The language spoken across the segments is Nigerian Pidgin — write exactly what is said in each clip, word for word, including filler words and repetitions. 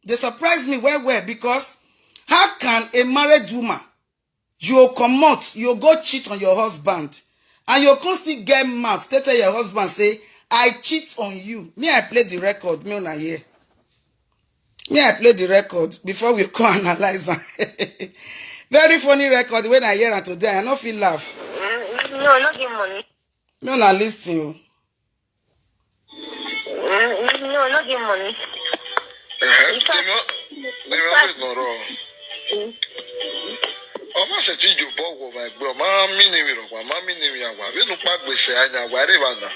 They surprise me well well, because how can a married woman, you go comot, you go cheat on your husband, and you come still get mouth to tell your husband say, "I cheat on you." Me, I play the record. Me, una hear. Me, I play the record before we come analyze am. Very funny record. When I hear am today, I no fit laugh. Mm, no, no give money. Me, una listen o. Mm, no, no give money. Ehe, ime ime nọrọ. Ọma seti jo bọgwọ ma egbe ọma mini mi rọgwa ma mini mi agwa binu pa gbese anya agwa re ba na.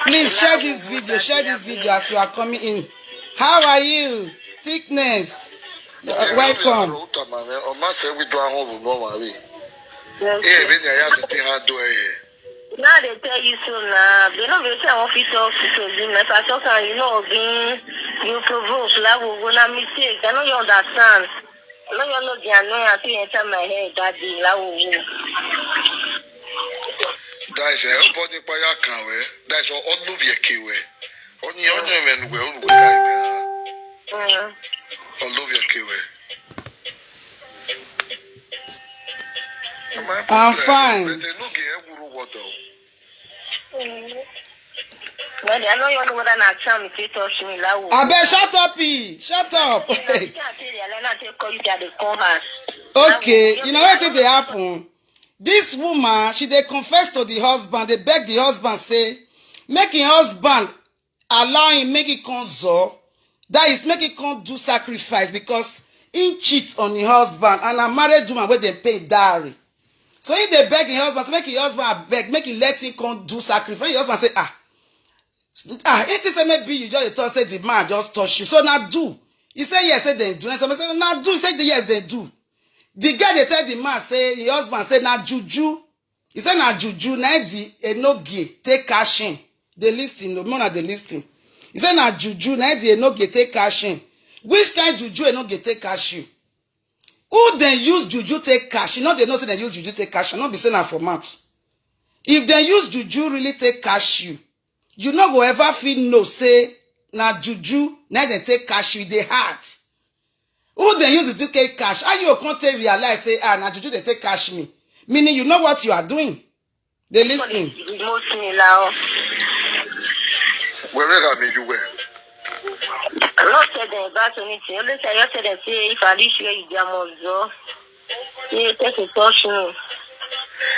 Please share this video. Share this video as you are coming in. How are you? Thickness. You're welcome. Ọma se wi do ahun bu no ma wi. Eh, be ni aya seti ha do eh. Now they tell you so now. They no be say I want fit talk to you. If I talk and you know being you provoke, like we go na mistake. I know you understand. I know you know the annoyance you enter my head that day, like we go. That is eh, nobody pa ya kan we. That is all no be eke we. Onye onye men we uru we kai we. Mm. All no be eke we. I'm fine. But they no get egwuru water. But I know you know whether na charm if you touch me, like we. Abeg, shut up, e. Shut up. I can't tell you, I can't call you, I dey call her. Okay, you know wetin dey happen? This woman, she dey confess to the husband, dey beg the husband say make him husband allow him make he come zor, that is make he come do sacrifice, because he cheat on him husband and na married woman wey dey pay dowry. So he dey beg him husband say make him husband abeg make he let him come do sacrifice. Him husband say, "Ah, ah, he think say maybe you just dey talk say the man just touch you, so na do." He say yes, say dem do. And somebody say na do. He say yes, dem do. The girl dey tell the man say, him husband say na juju. He say na juju na the enogie take cash in. Dey listen o, make una dey listen. He say na juju na the enogie take cash in. Which kind juju enogie take cash you? Who dem use juju take cash? You know they know say dem use juju take cash. No be say na for mouth. If dem use juju really take cash you, you no go ever fit know say na juju na dem take cash you. E dey hard. Who dem use juju take cash? How you go come take realize say, "Ah, na juju dem take cash me"? Meaning you know what you are doing. Dey listen. Most me now. Where where am you where? I'm not telling about anything. Only say I just tell them say if I reach where you dey, I must go. You take a touch me.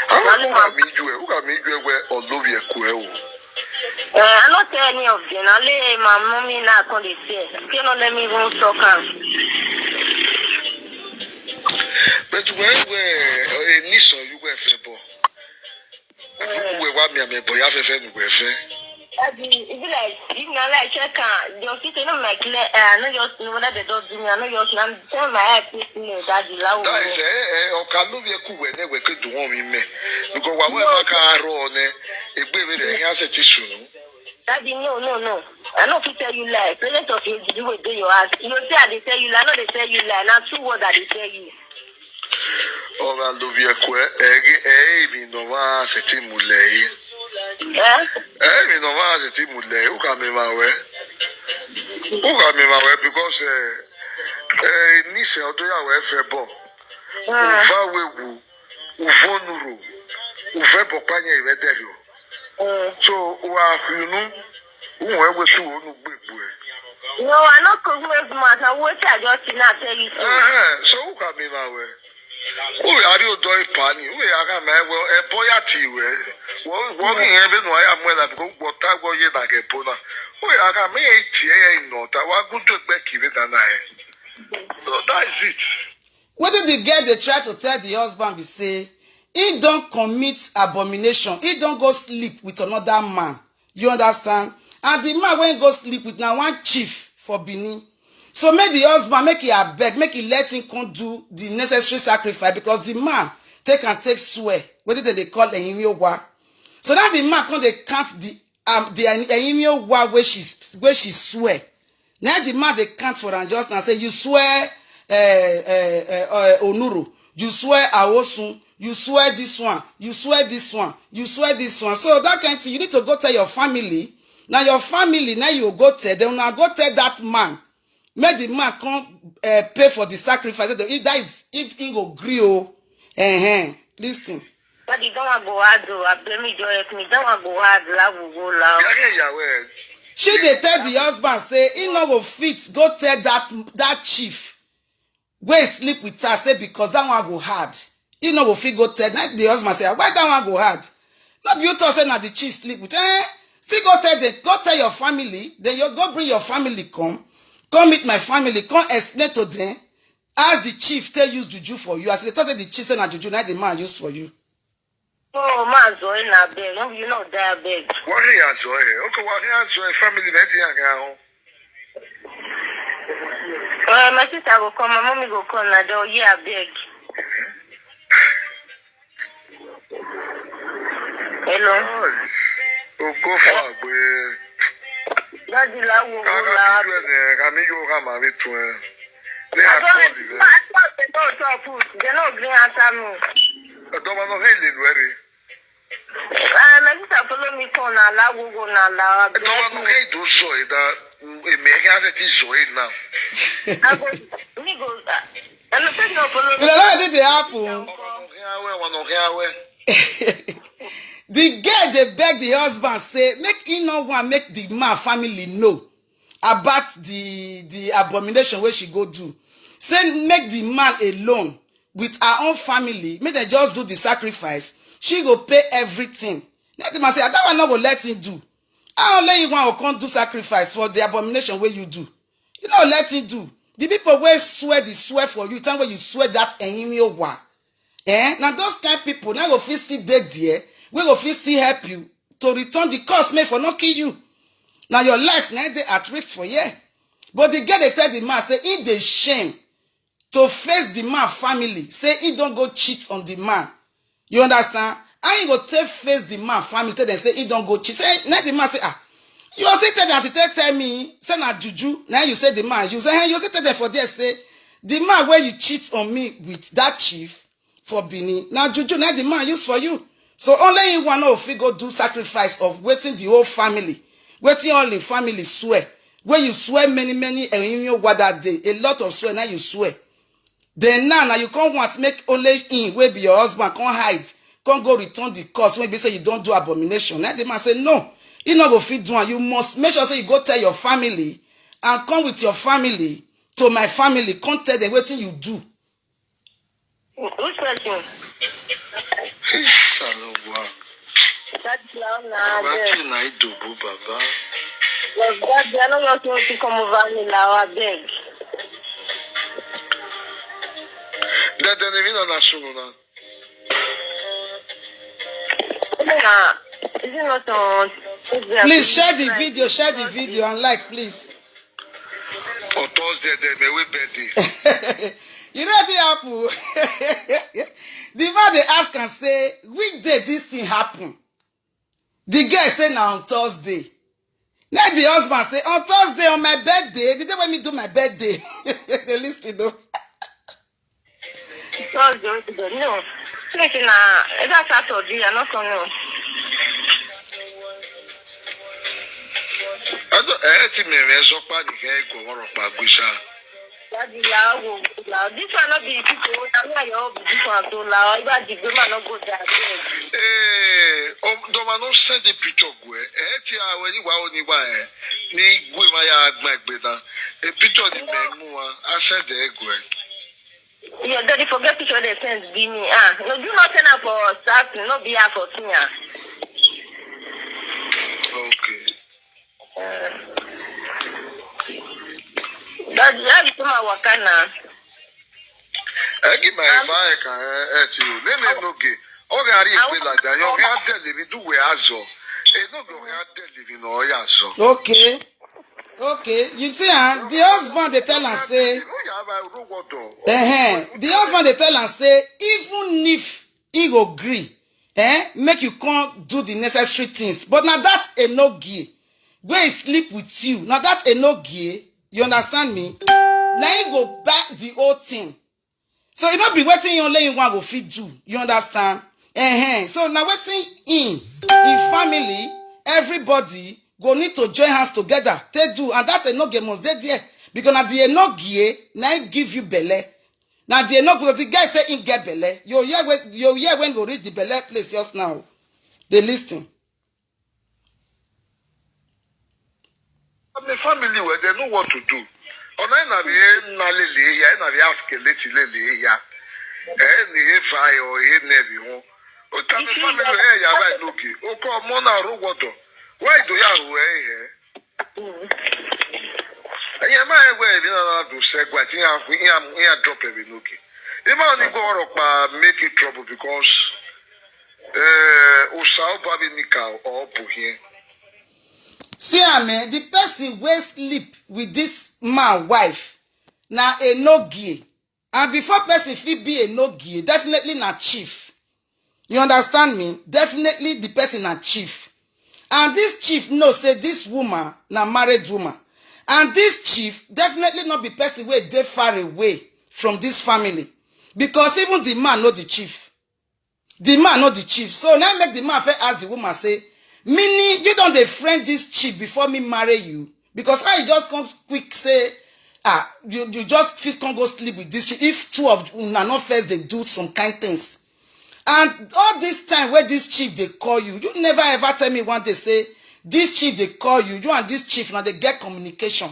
How who am you where? Who am you where? All no be eke we. Uh, I not tell any of them. Only my mommy now come dey say. They no let me even talk am. But where where a niece or you were febo? You were wa mi ame boy afefe mi were fe. Abi, e be like if na like check am, your sister no make clear. Uh, I no just know whether they don't do me. I no just know. Tell my eye put me that the loud. That is eh eh oka no be ku we ne we ke do won mi me. Because wa we ma ka ro ne egbe we re yan se ti sunu. Daddy, no, no, no. I no fit tell you lie. Present of you, the way dey your house. You say I dey tell you lie. I no dey tell you lie. Na true word I dey tell you. Ọba ló fi ẹkọ ẹ ẹ ẹ èmi nà máa ṣe tí mo lẹ yìí. Eh? Ẹ èmi nà máa ṣe tí mo lẹ yìí. Ó kà mí máa wẹ. Ó kà mí máa wẹ because ẹ ẹ níṣẹ́ ọdún yàwó ẹ fẹ́ bọ̀. Òfà wẹ̀wù, òfò nùrù, òfẹ́ bọ̀ pányẹ̀ ìwẹ́ dẹ̀rẹ̀ o. Mm. So wà á fi inú, òun ẹ wẹ sí òun gbègbè ẹ. No, I no cook waste mouth. I wait till I just sit now tell you so. Ẹhẹ́n, so who can be my way? Who are you doing pani? Who are you my way? A boy at you, eh? What, what in heaven, why am I like go, what I go, you like a pona? Who are you my tea, eh? No, that what good to back you than I. So that is it. Wetin the girl dey try to tell the husband be say he don commit abomination, he don go sleep with another man. You understand? And the man wey he go sleep with na one chief for Benin. So make the husband make he abeg, make he let him come do the necessary sacrifice because the man take and take swear. Wetin dem dey call Eyinmi Owa. So now the man come dey count the um the Eyinmi Owa wey she wey she swear. Na the man dey count for am just now say you swear uh, uh, uh, uh, Onuro, you swear Awosun, you swear this one, you swear this one, you swear this one. So that kind thing you need to go tell your family Na your family, na you go tell them, na go tell that man. Make the man come uh, pay for the sacrifice. If that is, if he go gree o. Uh-huh. Listen. Daddy, that one go hard o. Abeg, make you help me. That one go hard. La go go la. Yàrá ìyàwó ẹ̀. She dey tell the husband say he no go fit go tell that that chief wey sleep with her say because that one go hard. He no go fit go tell. Na the husband say why that one go hard? No be you talk say na the chief sleep with eh? Still go tell them, go tell your family, then you go bring your family come, come meet my family, come explain to them as the chief tell use juju for you. As they talk say the chief say na juju, na the man use for you. Oh, ma, Zoe, na beg. No, you know that beg. Wọ́n rí àzọ ẹ̀. Ó kò wọ́n rí àzọ ẹ̀ family náà ti yàn gan o. Uh, my sister go come, my mommy go come, na the year I beg. Hello. Ògo fún àgbẹ̀. Daddy, la wo wo Kára la. bí ju ẹ̀ nìyẹn, ká mi yóò ká màá mi tún ẹ̀. Ní I don't àkọọ́lì respond. rẹ̀. I don't talk food. They no green answer me. Ẹ̀dọ́ wa náà hẹ́ ìlè lù ẹ́ rè. Uh, my sister follow me come na la go go na la. Ẹ̀dọ́ wa náà hẹ́ ìdó sọ ẹ̀ dá èmi ẹ̀kẹ́ á fẹ́ ti sọ ẹ̀ náà. I go, me go. Uh, I no take no follow me. You know wetin dey happen? Ọmọ náà hẹ́ awẹ́, ọmọ náà hẹ́ awẹ́. The girl dey beg the husband say make he no wan make the man family know about the the abomination wey she go do. Say make the man alone with her own family, make dem just do the sacrifice. She go pay everything. Na the man say that one no go let him do. How only you wan come do sacrifice for the abomination wey you do? You no let him do. The people wey swear the swear for you, time wey you swear that enyimiowa. Eh? Na those kind people na go fit still dey there, wey go fit still help you to return the curse make for no kill you. Na your life na dey at risk for here. But the girl dey tell the man say he dey shame to face the man family, say he don go cheat on the man. You understand? How you go take face the man family, tell them say he don go cheat? Say, na the man say, ah, you still tell them as you take tell me, say na juju, na you say the man, you say, hey, you still tell them for there, say, the man where you cheat on me with that chief for Benin, na juju, na the man use for you. So only you one of fit go do sacrifice of waiting the whole family, waiting all the family swear. Where you swear many, many, eh, you know what that day, a lot of swear, now you swear. Then now, now you can't want make only him wey be your husband come hide, come go return the curse wey be say you don do abomination. Na the man say no, he no go fit do am. You must make sure say you go tell your family and come with your family to my family, come tell them wetin you do. Which person? Ìsàlọ̀ wa. That clown na Bàbá there. Tù náà ìdòbò bàbá. But that they are not going to come over me now. I beg. Dandan ni mí náà na sọ̀rọ̀ náà. Nah, is it not on? Please share the video, share the video and like, please. On Thursday, then my way birthday. You know what happen? The man dey ask and say, which day this thing happen? The girl say na on Thursday. Now the husband say, on Thursday, on my birthday, the day when me do my birthday. They listen though. Thursday, wey today? No. Since na, is that Saturday? I not know. Ẹjọ́ ẹ ti mẹ̀rẹ̀ ẹ sọ pé nìkan ẹ kò wọ́rọ̀ pa gbèsà. Daddy, la wo la. This one not be people. I'm not your hobby. This one so la. If I did, the man not go there. Abeg. Ee, ọmọdọ́mọ ló send the picture gùn ẹ. Ẹ ti àwẹ̀ níwá ó níwá ẹ. Ní igbó ìmọ̀ ya agbọ̀n ẹgbẹ́ náà. A picture ni mẹ́mú wa. A send ẹ gùn ẹ. Your daddy forget picture they send give me. Ah, no, do not send am for staff. No be her for thing. Ah. Okay. Uh, Daddy, how you come out waka now? Ẹ kì máa ẹ̀ bá ẹ̀ kàn ẹ ẹ ti o. Lélẹ̀ lóge. Ó rí àrí ìpè làjà yan. Ọ̀rẹ́ àdẹ̀lẹ̀ mi dùwẹ̀ àzọ. Èyí náà lọ́rẹ́ àdẹ̀lẹ̀ mi náà yà sọ. Okay. Okay. You see, huh? The husband they tell and say, Ó yà á bá irú wọ̀dọ̀. uh-huh. The husband they tell and say, even if he go gree, eh, make you come do the necessary things. But now that enogie, where he sleep with you, now that enogie, you understand me? Now he go back the whole thing. So it not be waiting you only one go fit do. You understand? Uh-huh. So now waiting in, in family, everybody go need to join hands together take do, and that enogie must dey there, because na the enogie na him give you belle. Na the enogie, because the guy say him get belle. You hear when, you hear when go reach the belle place just now. Dey listen. The family where they know what to do. Ona na bi na lele ya, na bi ask leti lele ya. Eh, ni e vai o e ne bi ho. O ta me family e ya vai loki. O ko mo na ro wodo. Why do ya ru e e? Eye ma e we bi na na do se gwa ti ya fu ya ya drop e bi loki. E ma ni go ro pa make it trouble because eh o sa o ba bi ni ka o bu here. See am, eh, the person wey sleep with this man wife na enogie, and before person fit be enogie, definitely na chief. You understand me? Definitely the person na chief, and this chief know say this woman na married woman, and this chief definitely not be person wey dey far away from this family, because even the man know the chief. The man not the chief. So now make the man first ask the woman say, meaning you don't dey friend this chief before me marry you? Because I just come quick say, ah, you, you just fit come go sleep with this chief. If two of una not first they do some kind things. And all this time where this chief they call you, you never ever tell me one day say, this chief they call you, you and this chief now they get communication.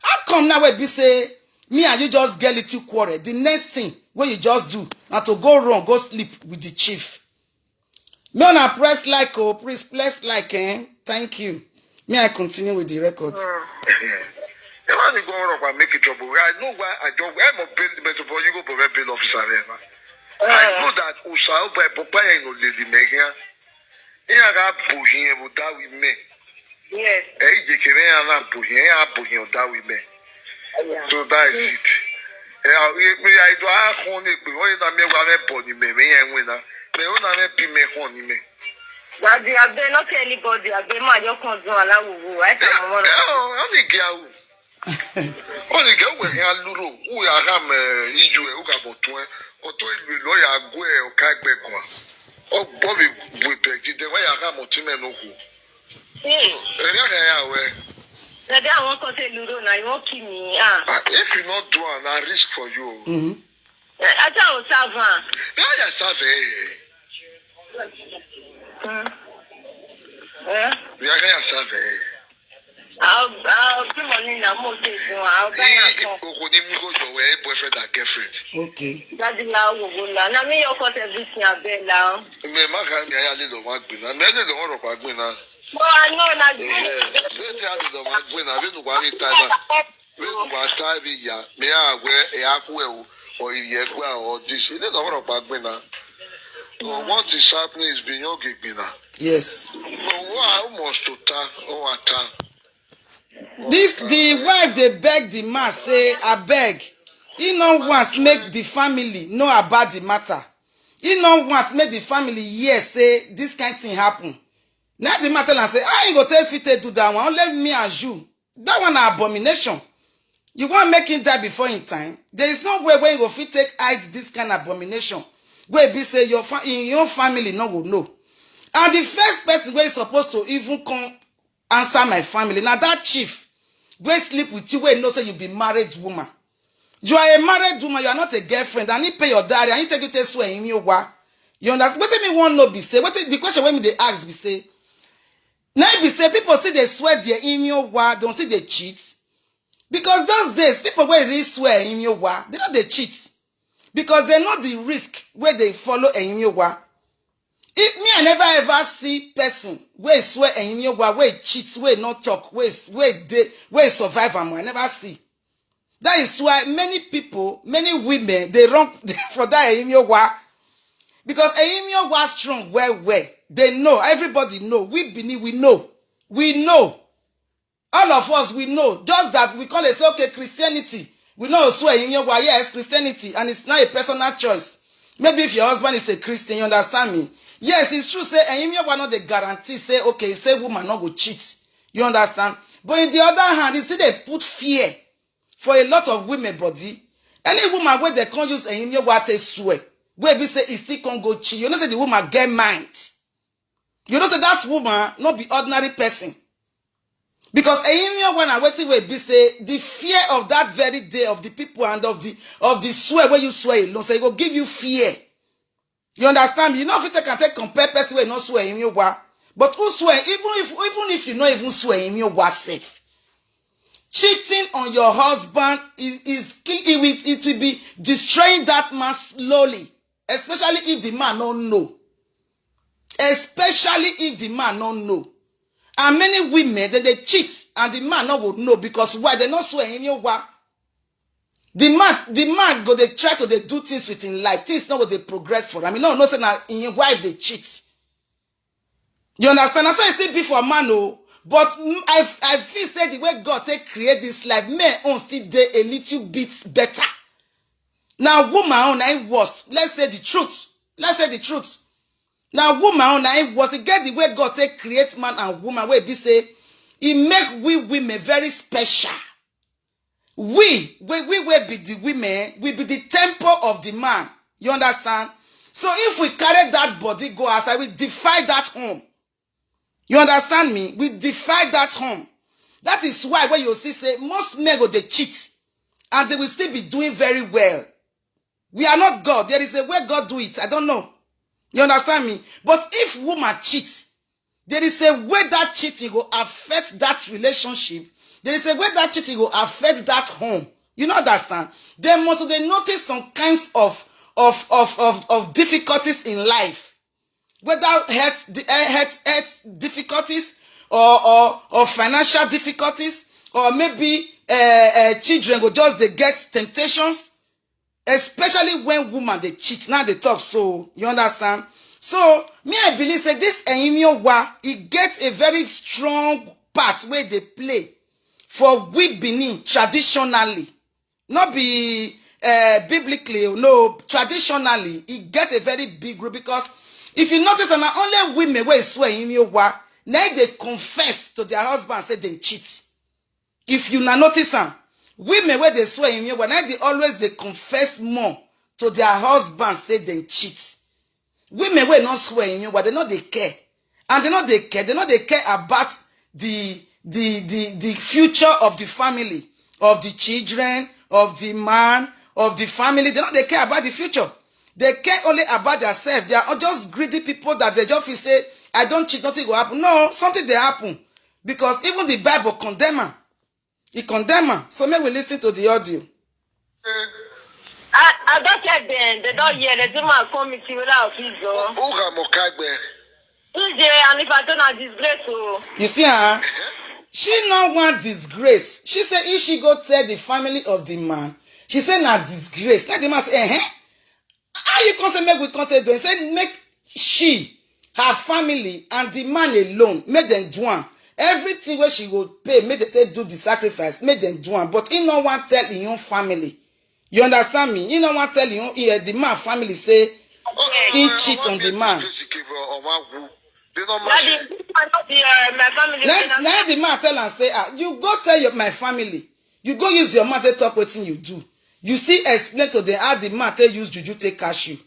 How come now we be say, me and you just get little quarrel? The next thing wey you just do na to go run go sleep with the chief. Me una press like, oh, please press like, eh? Thank you. Me I continue with the record. Ẹ wá ní gbọ́n rọ̀gbà make it trouble. I know why I don't. I'm a bail, Metropolitan Bail Officer there, man. I know that Usa Oba Boba in Olili Megia. He had a bush here with that with me. Yes. Ẹ yìí jẹ́ kí ẹ yẹn náà bush here, ẹ yà bush here that with me. Yeah. So that is it. Ẹ yà wí pé àìdọ̀ á kún ní pé wọ́n yìí náà mi wà mẹ́ bọ̀ ní mẹ́mí yẹn wí náà. Mẹ́ ó náà mẹ́ bí mẹ́ hàn ní mẹ́. Daddy, I beg, not anybody. I beg, my your cons on allow. I tell my mother. Ẹ ọ́ ní gẹ̀ àwù. Ó ní gẹ̀ wẹ̀ ní alúrò. Wù yà hàm ẹ̀ ìjù ẹ̀ ó gà bọ̀ tún ẹ̀. Ọ̀tọ̀ ìlú ìlú ọ̀yà àgọ́ ẹ̀ ọ̀ká ẹgbẹ́ kan. Ọgbọ́n mi wù bẹ̀ jíjẹ wọ́n yà hàm ọ̀tí mẹ́nu hù. Hey, Ẹ̀rí àgà yà wẹ̀. Daddy, I won't cut a luro now. You won't kill me. Ah. Ah, if you not do am, na risk for you. Mm-hmm. I tell you, Savan. Yà yà sáfẹ̀ ẹ̀. Hmm. Eh? Yà yà sáfẹ̀ ẹ̀. I'll, I'll put money in a motor. I'll buy a Ní car. Ìkòkò ní mú kó jọ wẹ̀ boyfriend and girlfriend. Okay. Daddy, now we go now. Now me your cut everything I beg now. Mẹ má kà mí ayá lè lọ wá gbìn náà. Mẹ lè lọ wọ́n rọ̀ pa gbìn náà. No, I know now. Bẹ́ẹ̀ tí a lè lọ wá gbìn náà, bí nùgbà rí táyà. Bí nùgbà táyà bí yá, mi á wẹ̀ ẹ̀ á kú ẹ̀ o, ọ̀ ìyẹ̀ gbà ọ̀ dì sí. Ilé lọ́wọ́ rọ̀ pa gbìn náà. So what is happening is beyond gbìn náà. Yes. No, who are almost to ta, who are ta. This the wife dey beg the man say, abeg, he no want make the family know about the matter. He no want make the family hear say this kind thing happen. Now the man tell am say, how you go take fit take do that one? Only me and you. That one na abomination. You want make him die before in time? There is no way where you go fit take hide this kind of abomination. Wey be say your fa- in your family no go know. And the first person wey is supposed to even come answer my family na that chief wey sleep with you, wey know say you be married woman. You are a married woman, you are not a girlfriend, and he pay your diary and he take you to swear in your wa. You understand? Wetin me wan know be say, wetin the question wey me dey ask be say, na be say people still dey swear their in your wa, don't still dey cheat. Because those days, people wey really swear in your wa, they no dey cheat. Because they know the risk wey dey follow in your wa. If me, I never ever see person wey swear in your wa, wey cheat, wey no talk, wey wey dey wey survive am. I never see. That is why many people, many women, they run for that Eyimiowa. Because Eyimiowa strong well, well. They know, everybody know. We Benin, we know. We know. All of us, we know. Just that we call it say, okay, Christianity. We know also Eyimiowa, yes, Christianity, and it's not a personal choice. Maybe if your husband is a Christian, you understand me. Yes, it's true. Say Eyimiowa not the guarantee. Say, okay, say woman not go cheat. You understand? But in the other hand, it's still they put fear for a lot of women body. Any woman where they can't use Eyimiowa take swear, where we say it still can't go cheat. You know say the woman get mind. You know say that woman not be ordinary person. Because enyimio wa na wetin wey be say the fear of that very day of the people and of the of the swear wey you swear alone, say e go give you fear. You understand me? You know fit take and take compare person wey no swear enyimio wa. But who swear, even if even if you no even swear enyimio wa sef, cheating on your husband is is kill it will, it will be destroying that man slowly, especially if the man no know. Especially if the man no know. And many women, then they cheat and the man no go know. Because why? They no swear enyimio wa. The man the man go dey try to dey do things with him life, things no go dey progress for am. You know, no say na him wife dey cheat. You understand? Na so e still be for man o. But mm, I I feel say the way God take create this life, men own still dey a little bit better. Now woman own na im worst. Let's say the truth. Let's say the truth. Now woman own na im worst. E get the way God take create man and woman wey be say e make we women very special. We, we, we will be the women, we be the temple of the man. You understand? So if we carry that body go outside, we defy that home. You understand me? We defy that home. That is why when you see say most men go dey cheat and they will still be doing very well. We are not God. There is a way God do it. I don't know. You understand me? But if woman cheats, there is a way that cheating will affect that relationship. There is a way that cheating will affect that home. You know, understand? They must they notice some kinds of of of of, of difficulties in life, whether health the eh, health health difficulties or or or financial difficulties, or maybe uh, uh, children go just they get temptations, especially when woman they cheat. Now they talk, so you understand. So me, I believe say this enyimio wa e get a very strong part where they play for we Benin traditionally, not be uh, biblically, no, traditionally e get a very big role. Because if you notice, na only women wey swear enyimio wa na they confess to their husband say they cheat. If you na notice am, women wey they swear enyimio wa na they always they confess more to their husband say they cheat. Women wey no swear enyimio wa, they no they care, and they no they care. They no they care about the the the the future of the family, of the children, of the man, of the family. They no they care about the future. They care only about themselves. They are just greedy people that they just feel say, "I don't cheat, nothing will happen." No, something they happen, because even the Bible condemn am. He condemn am. So make we listen to the audio. I, I don't care them. They don't hear. They do my come meet you without fees. Oh, Uga Mokagbe. Tuesday, and if I don't have disgrace, oh. You see, huh? She no want disgrace. She say if she go tell the family of the man, she say na disgrace. Let the man say, eh? How you come say make we come tell them? Say make she, her family, and the man alone, make them do am. Everything where she go pay, make they take do the sacrifice, make them do am. But he no want tell his own family. You understand me? He no want tell his own, eh, the man family say he cheat on the man. Daddy, this one not the uh, my family. Now, now the man tell am say, ah, you go tell your my family. You go use your mouth take talk wetin you do. You still explain to them how the man take use juju take catch you,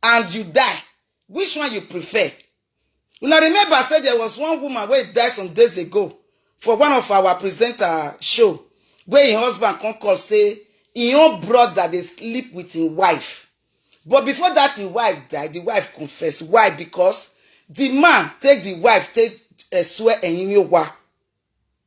and you die. Which one you prefer? Una remember say there was one woman wey die some days ago for one of our presenter show, wey him husband come call say him own brother dey sleep with him wife. But before that him wife die, the wife confess. Why? Because the man take the wife take uh, swear enyimio wa.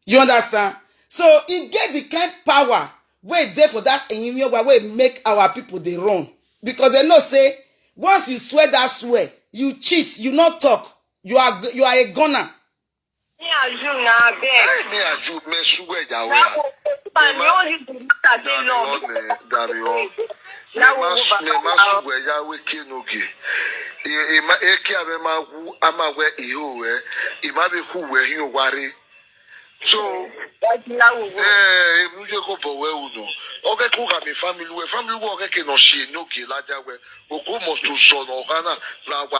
You understand? So e get the kind power wey dey for that enyimio wa wey make our people dey run, because they know say once you swear that swear, you cheat, you not talk, you are you are a gunner. Me and you now, beg. Hey, me and you, me sugar yawe. Now, but you only do that day long. Dami on. Me Now ma we go me ma back. sugar yawe ke no ge. E e ma e ke ame ma wu ama we e ho we. E ma be hu we hin ware. So Now we go. eh e mu je ko bo we u no. Oke ku ka mi family we family we oke ke no shi no ge la ja we. Oku mo to so no kana la wa.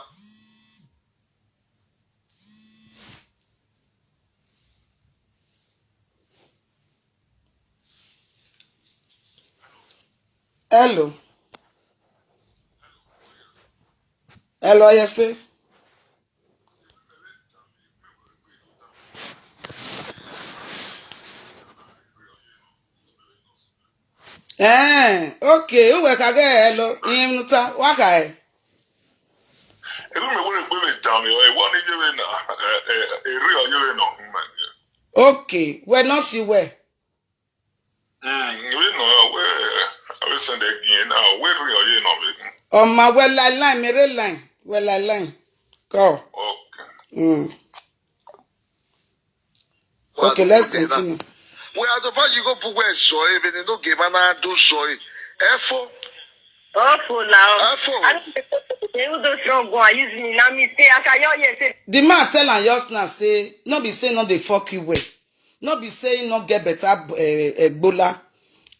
Hello. Hello, yes, sir. Eh, okay, uwe ka ga elo, imnuta, waka e. Ebe me were gbe me dam yo, e won ye we na, e re o ye we no man. Okay, we no see where. Mm, we no, we, we send again now, we re o ye no we. Oh, my, well, line, line, me re line. Well, line, line. Go. Okay. Mm. Okay, let's continue. We are the fact you go put where joy, even you no give an do joy. Efo, Awful now. Efo. I don't think they will do strong go and use me. Now me say, I can hear you say, The man tell am just now say, no be say no dey fuck you well. No be say no get better uh, uh, gbola.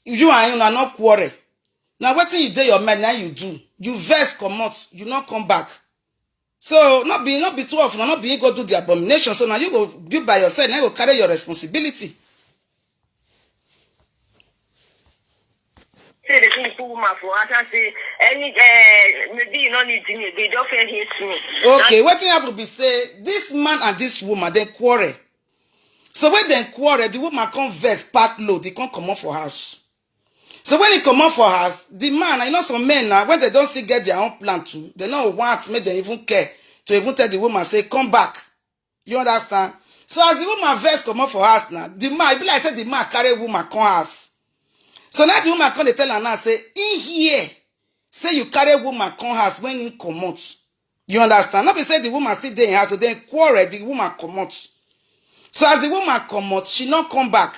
You and you na no quarrel. Now wetin you dey your mind now you do. You vex comot, you no come back. So no be no be two of una, no be you go do the abomination. So now you go you by yourself, now you go carry your responsibility. Say the thing put woman for us and say, any, uh, maybe you don't need me, they don't feel hate me. Okay, wetin happen be say this man and this woman dem quarrel. So when dem quarrel, the woman come vex pack load, he come comot for house. So when he comot for house, the man, you know some men now, when they don't still get their own plan too, they no want make dem even care to even tell the woman say come back. You understand? So as the woman vex comot for house now, the man, e be like say the man carry woman come house. So now the woman come dey tell am now say, in here, say you carry woman come house when he comot. You understand? No be say the woman still dey in house, so dem quarrel, the woman comot. So as the woman comot, she no come back.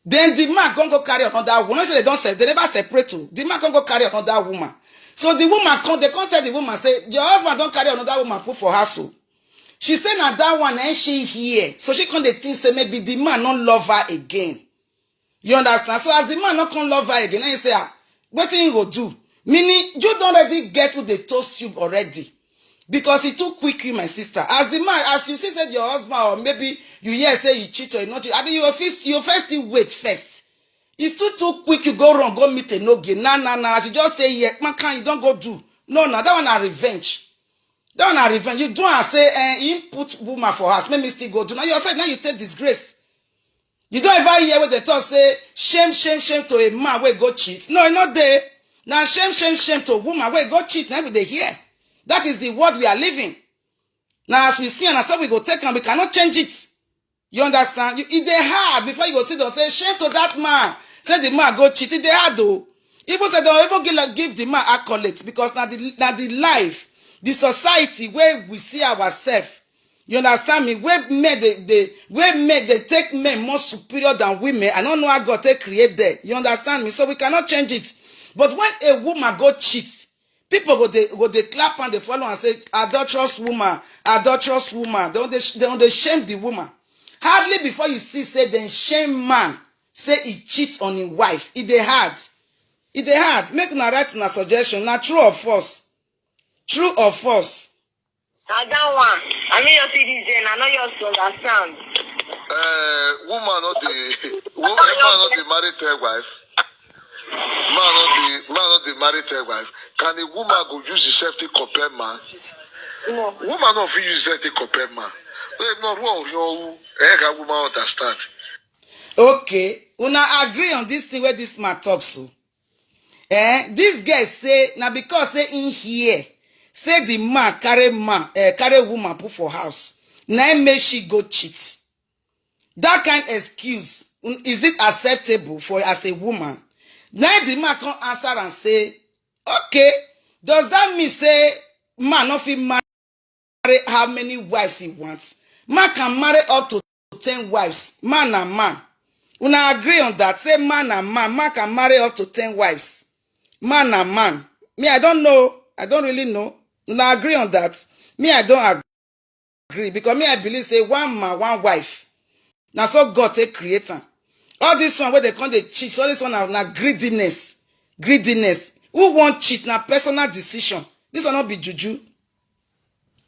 Then the man come go carry another woman. No say they don't sep- they never separate o. The man come go carry another woman. So the woman come, they come tell the woman say, your husband don carry another woman put for house o. She say na that one and she here. So she come dey think say maybe the man no love her again. You understand? So as the man no come love her again, now you say, ah, wetin you go do? Meaning you don already get who dey toast you already. Because he too quick you, my sister. As the man, as you see said your husband or maybe you hear say you cheat or you not cheat, I mean you first you first still wait first. It's too too quick you go wrong, go meet a no game. Nah, nah, nah. As you just say yeah, man can you don't go do. No, no, that one na revenge. That one na revenge. You do and say eh, he put woman for house. Make me still go do. Now you say now you take disgrace. You don't ever hear what they talk say shame, shame, shame to a man wey go cheat. No, e no dey. Now shame, shame, shame to a woman wey go cheat. Now we dey hear. That is the world we are living. Now as we see and as we go take am, we cannot change it. You understand? You, e dey hard before you go sit down say shame to that man. Say the man go cheat. E dey hard though. Even say don't even give, like, give the man accolades because na the na the life, the society where we see ourselves. You understand me? Where men they they where men they take men more superior than women. I don't know how God take create there. You understand me? So we cannot change it. But when a woman go cheat, people go they go they clap and they follow and say adulterous woman, adulterous woman. They don't they, they don't they shame the woman. Hardly before you see say then shame man say he cheats on his wife. It they hard. It they hard. Make una write una suggestion. Na true or false? True or false? I got one. I mean, you see this, and I know you also understand. Uh, woman not the woman not the married third wife. Man not the man not the married third wife. Can a woman go use the safety compare man? No. Woman not fit use safety compare man. So if not wrong, you know, eh, can woman understand? Okay, una agree on this thing where this man talks so. Eh, this guy say na because say in here say the man carry man eh, carry woman put for house. Na him make she go cheat. That kind excuse un- is it acceptable for as a woman? Na the man come answer and say, okay, does that mean say man no fit marry how many wives he wants? Man can marry up to ten wives. Man and man. Una agree on that. Say man and man. Man can marry up to ten wives. Man and man. Me, I don't know. I don't really know. Una agree on that. Me, I don't agree because me, I believe say one man, one wife. Now so God take create am. All this one where they come they cheat. All this one now, now greediness. Greediness. Who won't cheat? Now personal decision. This one not be juju.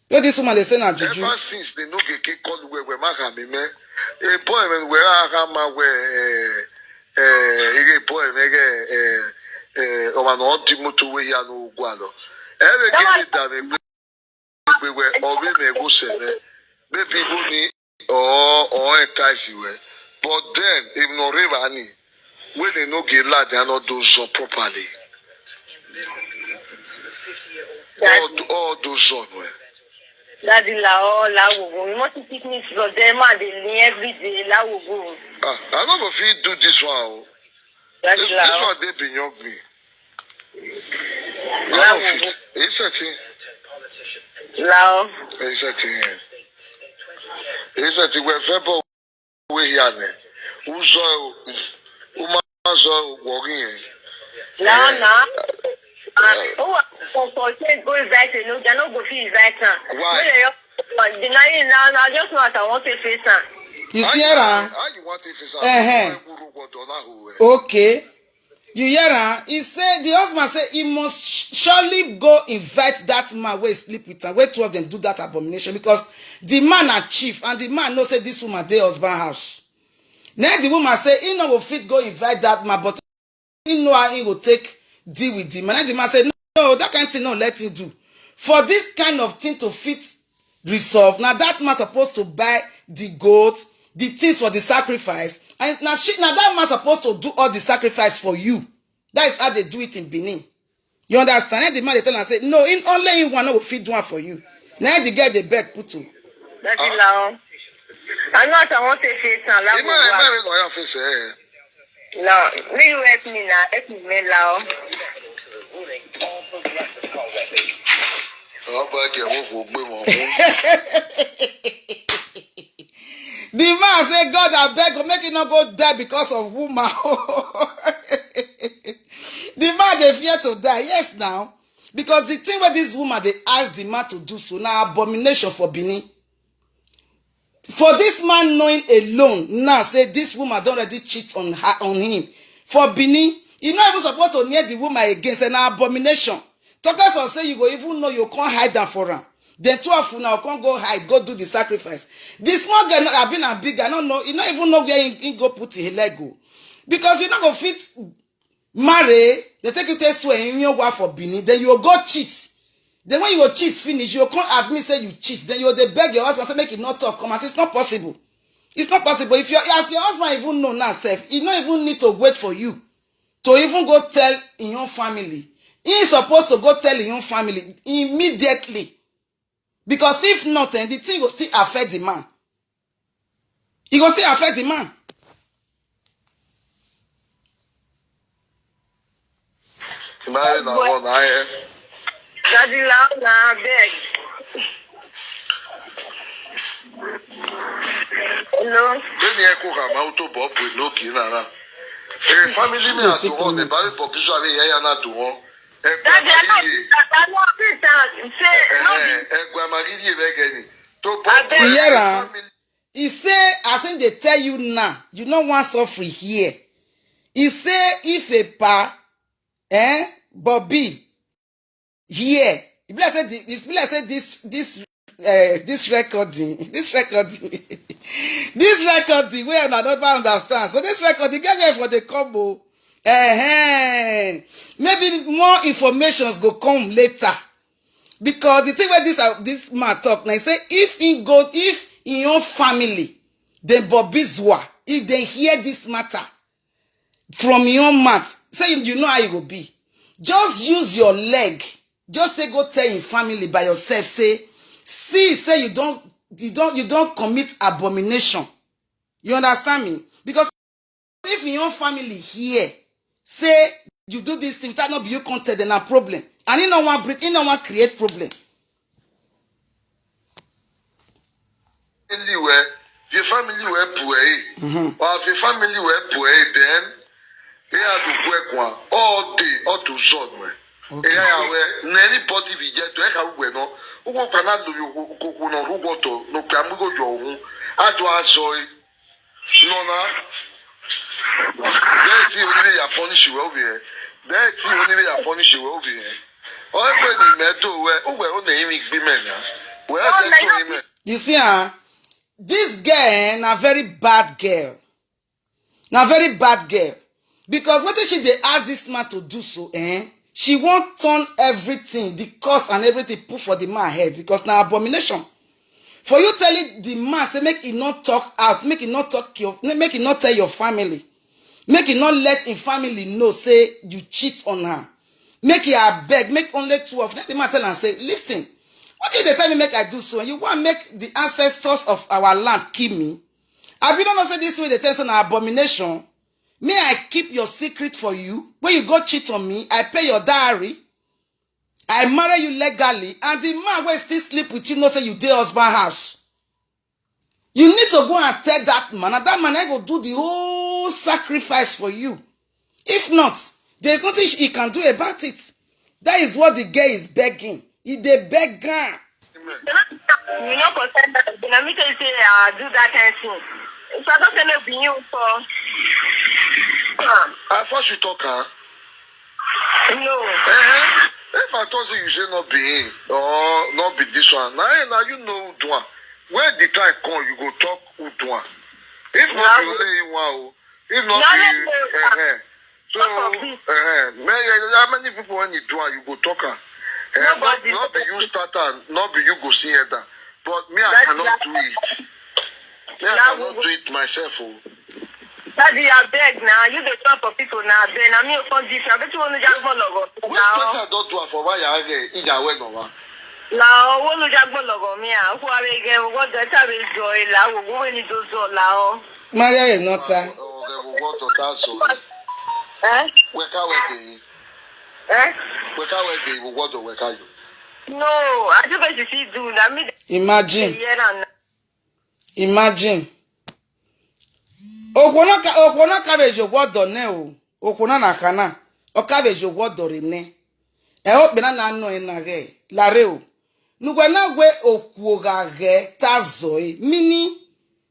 Wey this woman dey say na juju. Ever since they no get get call where where man can be me. A boy man where I can man where eh eh a boy man eh eh eh o man on the motor way ya no go alo. Every get it that me we were or we me go say me. Maybe go ni or or entice you. But then if no river ni When they no get lad, they are not those up properly. All, all those up, man. Daddy la o la wo wo mi mo ti sickness lọ dẹ ma dey lean every day la wo wo. Ah, I no go fit do this one o. Daddy This, la this o one dey beyond me. la I wo no fit. wo It's a thing. la o. It's a thing. It's a thing. We're very we here. Who's all? Who so working? La o na. Ah, who wa for for say go invite no, they no go fit invite am. Why? No dey your the na you na na just know as I wan take face am. You see her? How you want to face Eh-heh. Who go do that who? Okay. You hear her? He say the husband say he must surely go invite that man wey sleep with her, wey two of them do that abomination because the man na chief and the man know say this woman dey husband house. Now the woman say he no go fit go invite that man, but he know how he go take deal with the man. And the man say no, no, that kind thing no let him do. For this kind of thing to fit resolve, now that man supposed to buy the goat, the things for the sacrifice, and now she now that man supposed to do all the sacrifice for you. That is how they do it in Benin. You understand? And the man they tell am say no, in only in one no go fit do one for you. Now the girl they beg put to. Daddy la o. I know as I wan take face am la Emma, wo Emma, wo. we go your face. Eh. La, may you help me na, help me me la o. Ọba jẹ wọn kò gbé wọn mú. The man say God abeg go make him not go die because of woman. The man dey fear to die, yes now, because the thing wey this woman dey ask the man to do so na abomination for Benin. For this man knowing alone now say this woman don already cheat on her on him for Benin, he no even suppose to near the woman again, say na abomination. Talk less of say you go even know you can't hide am for am. Then two of una come go hide, go do the sacrifice. This small girl, no, I been a big, I don't know, you no even know where he, he go put his leg go. Because you no go fit marry, they take you to swear in your wife for Benin, then you go cheat. Then when you go cheat finish, you come admit say you cheat. Then you dey beg your husband say make it not talk come out. It's not possible. It's not possible. If your as your husband even know now self, he no even need to wait for you to even go tell in your family. He is supposed to go tell in your family immediately. Because if not, eh, the thing will still affect the man. It will still affect the man. Marry na one na eh. Daddy la o na abeg. Hello. Bẹ́ẹ̀ni ẹ kó kà máa tó bọ̀ pé lókè náà. Ẹ family mi They àti say wọn ní comment. Bàbá Bọ̀kísọ̀ àbí ìyá yà náà dùn wọn. Ẹ gba Daddy I no màgídìí. fit I no fit am say no be. Ẹ gba màgídìí rẹ gẹ ni. Tó bọ̀ Abeg. pé Yẹra. Family He say, as him dey tell you now, you no wan suffer here. He say, if a pa, eh, Bobby, here, e be like say the, e be like say this this uh, this recording, this recording, this recording wey una no understand. So this recording get get for the combo. Uh-huh. Maybe more informations go come later. Because the thing wey this uh, this man talk na he say if he go if in your family then Bobby Zua if they hear this matter from your mouth say you, you know how you go be. Just use your leg. Just say go tell your family by yourself say see say you don't you don't you don't commit abomination. You understand me? Because if in your family here say you do this thing without not be you content then a problem and he no wan bring he no wan create problem. Family where the family where pray or the family where pray then they are to work one all day all to zone where. Eya ya where na anybody we get to eka where no. Ugo kana do you kuku no rugo to no kamugo jo hu. Ado azoi. No na. Bẹ́ẹ̀ tí onílé yà punish wẹ́ òbí yẹn. Bẹ́ẹ̀ tí onílé yà punish wẹ́ òbí yẹn. Ọ̀rẹ́ pé ní mẹ́tò wẹ́ ó wẹ̀ ó nà yín mi gbé mẹ́ nà. Wẹ́ ó Ó jẹ́ nà tó yín yín mẹ́. You see, ah, this girl eh, na very bad girl. Na very bad girl. Because wetin she dey ask this man to do so, eh? She wan turn everything, the cost and everything put for the man head because na abomination. For you telling the man say make he not talk out, make he not talk your, make he not tell your family. Make e not let im family know say you cheat on her. Make e abeg, make only two of them. The man tell am say, listen, what if they tell me make I do so? You want make the ancestors of our land kill me? I be don't know say this way they tell us an abomination. May I keep your secret for you? When you go cheat on me, I pay your dowry. I marry you legally, and the man will still sleep with you, no say you dey husband house. You need to go and tell that man, and that man I go do the whole sacrifice for you. If not, there's nothing he can do about it. That is what the girl is begging. He dey beg am. You know, for that, then I tell you say I do that kind of thing. If I don't tell you, be you for. I thought you talk, huh? No. Uh-huh. If I thought you say not be him or not be this one, now, now you know who do am. When the time come, you go talk who do am. If not, Now you we- lay one, oh. If not, Now be, let me- uh-huh. So, Talk of this. uh-huh. Man, yeah, how many people when you do am, you go talk am. Uh, not, Nobody not be talk. You start am, not be you go see it down. But me, I That's cannot that- do it. Me, I Now cannot we- do it myself. Oh. Daddy, I beg now. You dey talk for people now. Beg now. Me, you come this. I bet you want to just follow go Which now. person I don't do am for why I get in your way no one. Now, when you just follow go me, ah, who are we again? What the time is joy? La, who when you do so now? Maya Enota. Oh, okay, we want to dance so. Eh? We can't wait. Eh? We can't wait. We want to wake you. No, I just bet you see do. That me. Imagine. Yeah, now. Imagine. Okwono ka okwono ka bejo gwodo ne o. Okwono na kana. O ka bejo gwodo re ne. E o pe na na no e na ge. Lare o. Nugwe na gwe okwo ga ge tazo e. Mini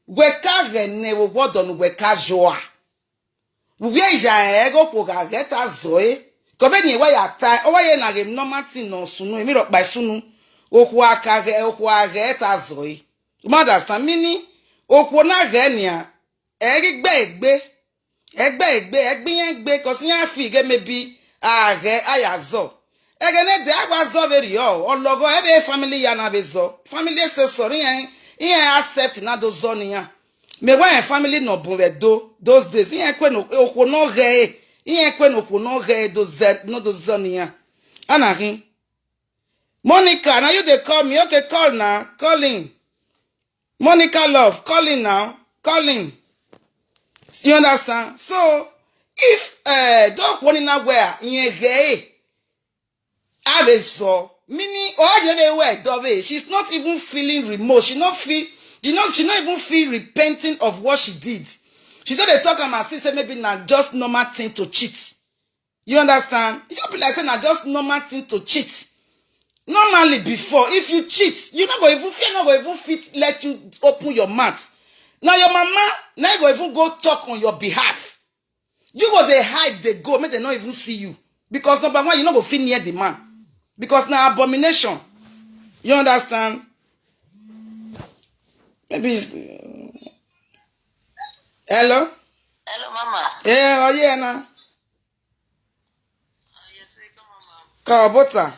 gwe ka ge ne wo gwodo nugwe ka joa. Uwe ya ego kwo ga ge tazo e. Ko be ni wa ya ta. O wa ye na ge no mati no sunu. Emi ro pa sunu. Okwo aka ge okwo a ge tazo e. You understand? Mini okwo na ge ni a. Eri gbe egbe. Egbe egbe, egbe yen gbe, 'cause yen fi ge maybe a ge a ya zo. Ege ne de agwa zo very o. Ologo ebe family ya na be zo. Family say sorry yen. Yen accept na do zo ni ya. Me wa yen family no bun we do those days. Yen kwe no okwo no ge. Yen kwe no okwo no ge do ze no do zo ni ya. Anahin. Monica, now you dey call me. Okay, call now. Calling. Monica love, calling now. Calling. You understand? So if uh don't want in where in a gay have a so meaning or you have a word of it, she's not even feeling remorse. She not feel she not she not even feel repenting of what she did. She said they talk and my sister maybe not just normal thing to cheat. You understand? You be like say na just normal thing to cheat. Normally before, if you cheat, you not go even fear not go even fit let you open your mouth. Now your mama now go even go talk on your behalf. You go they hide they go make they not even see you because number one you not go fit near the man because now abomination. You understand? Maybe it's, hello. Hello, Mama. Yeah, oh yeah, now. Oh, yes, come on, Mama. Call butter.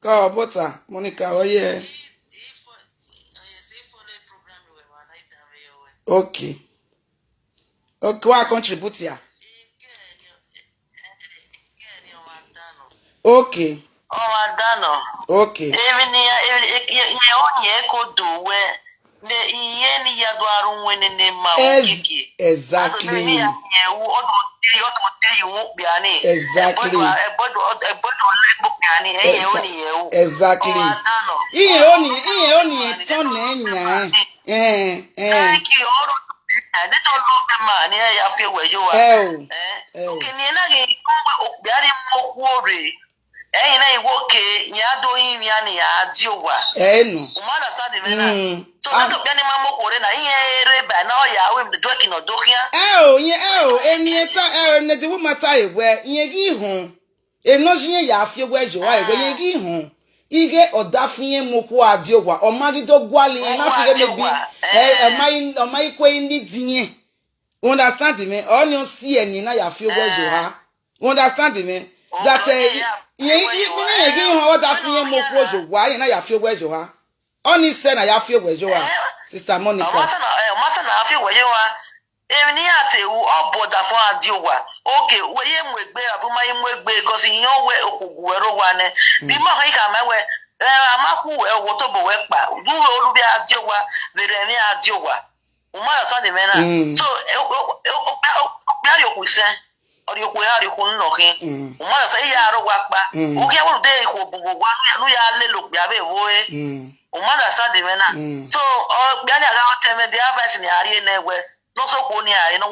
Call butter. Monica, oh yeah. He, he, fo- oh, yes, he follow the program. We were night and we were. Okay. Okay, what I contribute here? He get any, he get any of our done. Okay. Oh, our done. Okay. Even the, even the, he, he, he only echo do where the, he any ya do aru when in the ma Ex- kiki. exactly. Exactly. Exactly. Ihe oni ihe oni eto na enya. Eh eh. Eh o. Eh o. Eh no. Mm. Ah. Eh o, nye eh o, eni eta eh o, ne di wo mata ewe, nye gi hon. Eno ji nye ya afie we jo wa ewe, nye gi hon. Ige oda fi yen mo ko adi owa, o ma gi do gwali yen na fi ge mebi. Eh, o ma i, o ma i kwe ni di yen. You understand me? O ni o si eni na ya afie we jo ha. You understand me? That eh, yen, yen, yen gi hon oda fi yen mo ko jo wa, yen na ya afie we jo ha. O ni se na ya afie we jo ha. Sister Monica. Ate wu, ọ bọda fọ a di owa. Okay, we ye mu egbe, abi ma ye mu egbe, because yan we okugu we ro wa ne. Di ma kan ka ma we, eh, ama ku we wo to bo we pa. Du we olu bi a di owa, be re mi a di owa. Uma da sa de me na. So, o o o o o bi a ri oku se. O ri oku ha ri oku no kin. Uma da sa ya ro wa pa. O ke wo de ko bu wa nu ya le lo bi a be wo e. Uma da sa de me na. So, o bi a ni aga o te me de advice ni a ri ne we. No so ko ni a e no wa